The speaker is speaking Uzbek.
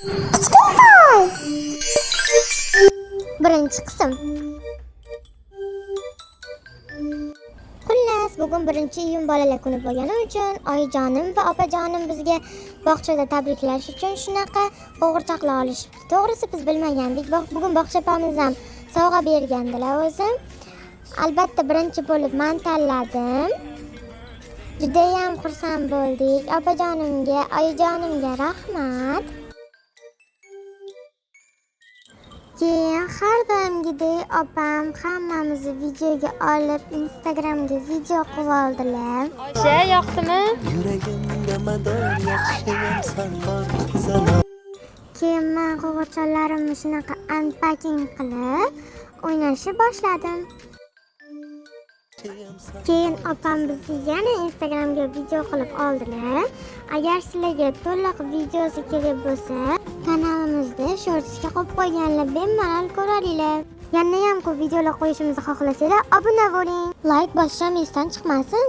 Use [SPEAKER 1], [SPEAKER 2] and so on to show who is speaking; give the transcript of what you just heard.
[SPEAKER 1] Kichkintoy. Birinchi qism. Xullas, bugun 1-iyun bolalar kuni bo'lgani uchun oyijonim va opajonim bizga bog'chada tabriklash uchun shunaqa qo'g'irchoqlar olishibdi. To'g'risi biz bilmagandik. Bugun bog'cha opamiz ham sovg'a bergandilar o'zim. Albatta birinchi bo'lib men tanladim. Judayam xursand bo'ldik. Opajonimga, oyijonimga rahmat. Keyin har doimgidek opam hammamizni videoga olib Instagramga video qilib oldilar.
[SPEAKER 2] Oysha, yoqdimi?
[SPEAKER 3] Yuragimda mador yaxshiyam sarkor qizaloq.
[SPEAKER 1] Keyin men qo'g'irchoqlarimni shunaqa unpacking qilib o'ynashni boshladim. Keyin opam bizni yana Instagramga video qilib oldilar. Agar sizlarga to'liq videosi kerak bo'lsa, kanalimizda shortsga qo'yib qo'yganlar, bemalol ko'ralinglar. Yana ham ko'p videolar qo'yishimizni xohlasanglar, obuna bo'ling. Like bosish ham esdan chiqmasin.